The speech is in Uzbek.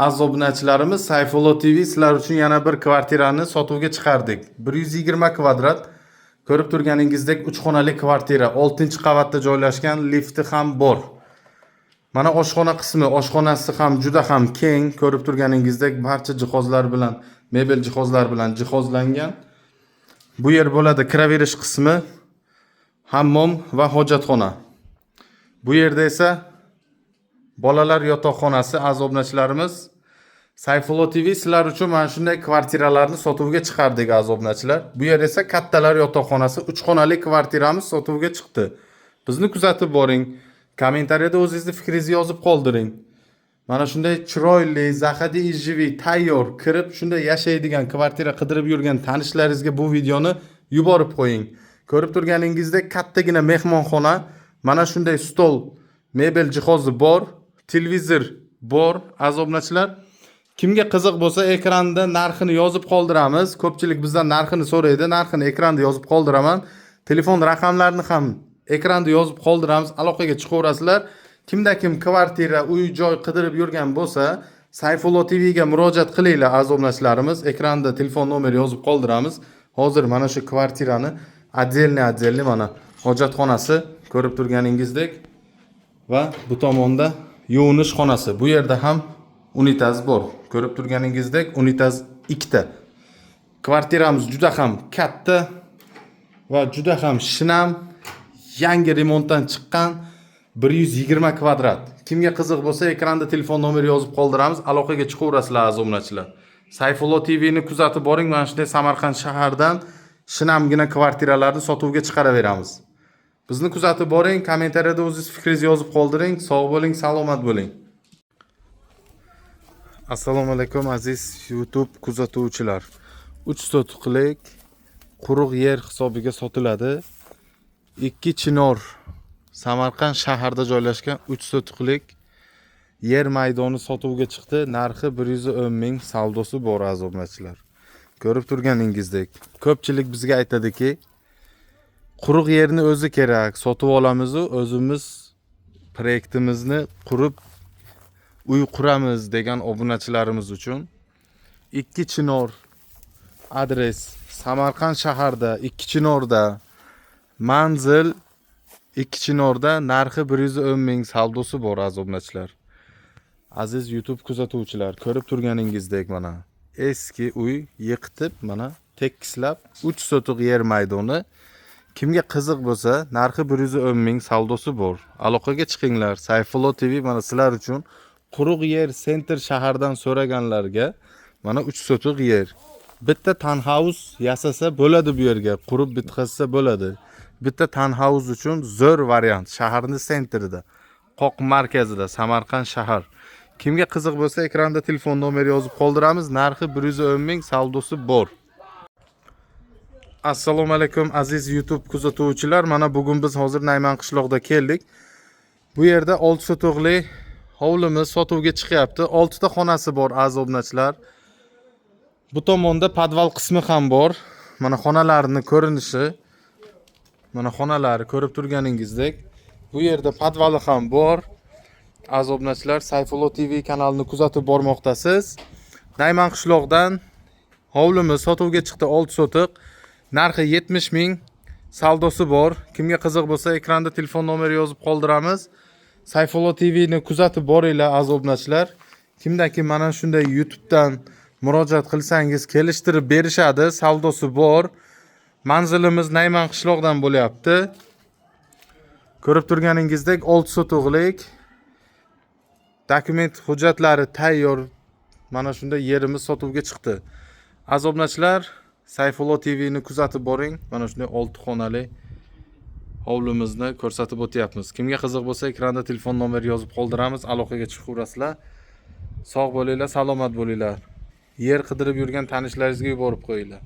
Aziz obunachilarimiz, Sayfullo TV sizlar uchun yana bir kvartirani sotuvga chiqardik. 120 kvadrat. Ko'rib turganingizdek, 3 xonali kvartira, 6-qavatda joylashgan, lifti ham bor. Mana oshxona qismi, oshxonasi ham juda ham keng, ko'rib turganingizdek barcha jihozlar bilan, mebel jihozlar bilan jihozlangan. Bu yer bo'ladi kiraverish qismi, hammom va hojatxona. Bu yerda esa bolalar yotoqxonasi. Aziz obunachilarimiz, Sayfullo TV sizlar uchun mana shunday kvartiralarni sotuvga chiqardik, aziz obunachilar. Bu yer esa kattalar yotoqxonasi, 3 xonali kvartiramiz sotuvga chiqdi. Bizni kuzatib boring. Kommentariyada o'zingizni fikringizni yozib qoldiring. Mana shunday chiroyli, заходи и живи, tayyor, kirib shunday yashaydigan kvartira qidirib yurgan tanishlaringizga bu videoni yuborib qo'ying. Ko'rib turganingizdek kattagina mehmonxona, mana shunday stol, mebel jihozi bor, televizor bor, aziz obunachilar. Kimga qiziq bo'lsa, ekranda narxini yozib qoldiramiz. Ko'pchilik bizdan narxini so'raydi. Narxini ekranda yozib qoldiraman. Telefon raqamlarini ham ekranda yozib qoldiramiz. Aloqaga chiqaverasizlar. Kimda kim kvartira, uy, joy qidirib yurgan bo'lsa, Sayfullo TV ga murojaat qilinglar, aziz obunachilarimiz. Ekranda telefon nomeri yozib qoldiramiz. Hozir mana shu kvartirani отдельный отдельный mana hojatxonasi, ko'rib turganingizdek, va bu tomonda yuvinish xonasi. Bu yerda ham unitaz bor. Ko'rib turganingizdek unitaz ikkita. Kvartiramiz juda ham katta va juda ham shinam, yangi remontdan chiqqan 120 kvadrat. Kimga qiziq bo'lsa, ekranda telefon nomeri yozib qoldiramiz. Aloqaga chiqaverasizlar, aziz obunachilar. Sayfullo TVni kuzatib boring, mana shunday Samarqand shaharidan shinamgina kvartiralarni sotuvga chiqaraveramiz. Bizni kuzatib boring, kommentariyada o'zingiz fikringizni yozib qoldiring. Sog' bo'ling, salomat bo'ling. Assalomu alaykum, aziz YouTube kuzatuvchilar. 3 sotixlik quruq yer hisobiga sotiladi. 2 Chinor, Samarqand shaharida joylashgan 3 sotixlik yer maydoni sotuvga chiqdi. Narxi 110 ming, savdosi bor, aziz obunachilar. Ko'rib turganingizdek, ko'pchilik bizga aytadiki, quruq yerni o'zi kerak, sotib olamiz u o'zimiz proyektimizni qurib uy quramiz degan obunachilarimiz uchun 2 Chinor adres, Samarqand shaharda, 2 Chinorda manzil, 2 Chinorda, narxi 110 ming, savdosi bor, aziz obunachilar. Aziz YouTube kuzatuvchilar, ko'rib turganingizdek mana eski uy yiqitib, mana tekislab 3 sotix yer maydoni. Kimga qiziq bo'lsa, narxi 110 ming, savdosi bor. Aloqaga chiqinglar. Sayfullo TV mana sizlar uchun quruq yer центр shahardan so'raganlarga mana 3 sotix yer. Bitta townhouse yasasa bo'ladi bu yerga, qurib bitkazsa bo'ladi. Bitta townhouse uchun zo'r variant. Shaharning центр ida, qoq markazida, Samarqand shahar. Kimga qiziq bo'lsa, ekranda telefon nomeri yozib qoldiramiz. Narxi 110 ming, savdosi bor. Assalomu alaykum, aziz YouTube kuzatuvchilar. Mana bugun biz hozir Nayman qishlog'ida keldik. Bu yerda 6 sotixli hovlimiz sotuvga chiqyapti. 6 ta xonasi bor, aziz obunachilar. Bu tomonda podval qismi ham bor. Mana xonalarning ko'rinishi. Mana xonalari, ko'rib turganingizdek. Bu yerda podvali ham bor. Aziz obunachilar, Sayfullo TV kanalini kuzatib bormoqdasiz. Nayman qishlog'dan hovlimiz sotuvga chiqdi, 6 sotix. Narxi 70 ming, savdosi bor. Kimga qiziq bo'lsa, ekranda telefon nomeri yozib qoldiramiz. Sayfullo TVni kuzatib boringlar, aziz obunachilar. Kimda kim mana shunday YouTubedan murojaat qilsangiz, kelishtirib berishadi. Savdosi bor. Manzilimiz Nayman qishlog'dan bo'lyapti. Ko'rib turganingizdek 6 sotixlik, dokument hujjatlari tayyor. Mana shunday yerimiz sotuvga chiqdi. Aziz obunachilar, Sayfullo TVni kuzatib boring. Mana shunday 6 xonali hovlimizni ko'rsatib o'tyapmiz. Kimga qiziq bo'lsa, ekranda telefon nomeri yozib qoldiramiz. Aloqaga chiqaverasizlar. Sog' bo'linglar, salomat bo'linglar. Yer qidirib yurgan tanishlaringizga yuborib qo'yinglar.